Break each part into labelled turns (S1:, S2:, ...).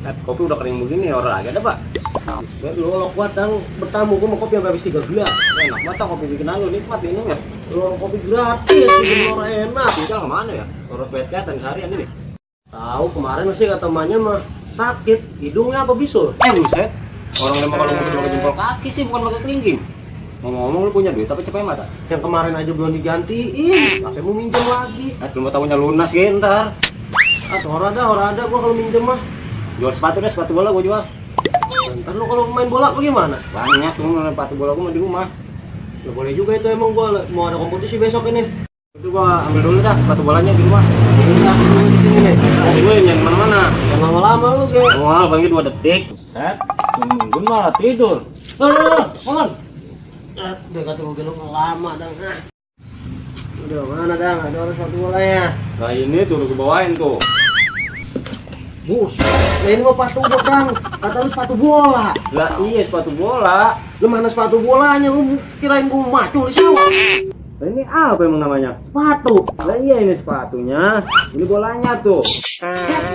S1: Kopi udah kering begini, olahraga ada pak.
S2: Lu kuat dang bertamu, gua mau kopi sampai habis 3 gelas.
S1: Enak banget kopi bikinan lu, nikmat ini ya.
S2: Lu kopi gratis, bikin orang enak.
S1: Tinggal kemana ya? Orang kelihatan seharian ini.
S2: Tahu kemarin masih kata emaknya mah sakit, hidungnya apa bisul?
S1: Buset. Orang lempar kalau gitu pakai jempol kaki sih, bukan pakai kelingking. Ngomong-ngomong lu punya duit, tapi cepet mata.
S2: Yang kemarin aja belum digantiin, pakai mau minjem lagi.
S1: Belum tahunya lunas ya ntar.
S2: Ora ada gua kalau minjem mah.
S1: Jual sepatu deh, sepatu bola gua jual.
S2: Ntar lu kalau main bola bagaimana?
S1: Banyak tuh sepatu bola gua di rumah.
S2: Ya boleh juga itu, emang gua mau ada kompetisi besok ini.
S1: Itu gua ambil dulu dah sepatu bolanya di rumah.
S2: Ini aku dulu di sini nih.
S1: Gue yang mana-mana.
S2: Jangan lama-lama lu, Ge.
S1: Wah, paling 2 detik. Set. Tunggu malah tidur.
S2: Mohon. Dia kata gue lu lama dang. Udah mana dang? Ada orang sepatu bola ya.
S1: Nah ini tuh udah gue bawain tuh.
S2: Bus. Nah ini mau sepatu bola dang. Kata lu sepatu bola.
S1: Lah iya sepatu bola.
S2: Lu mana sepatu bolanya? Lu kirain gua macul di sawah.
S1: Nah, ini apa emang namanya? Sepatu. Lah iya ini sepatunya. Ini bolanya tuh.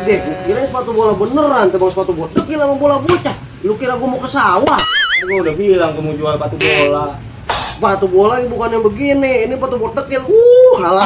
S2: Deh, gua kirain sepatu bola beneran, tebang sepatu bola. Gila sama bola bocah. Lu kira gua mau ke sawah?
S1: Gue udah bilang gue mau jual sepatu bola.
S2: Sepatu bola bukan yang begini. Ini sepatu bola tekil. Halah.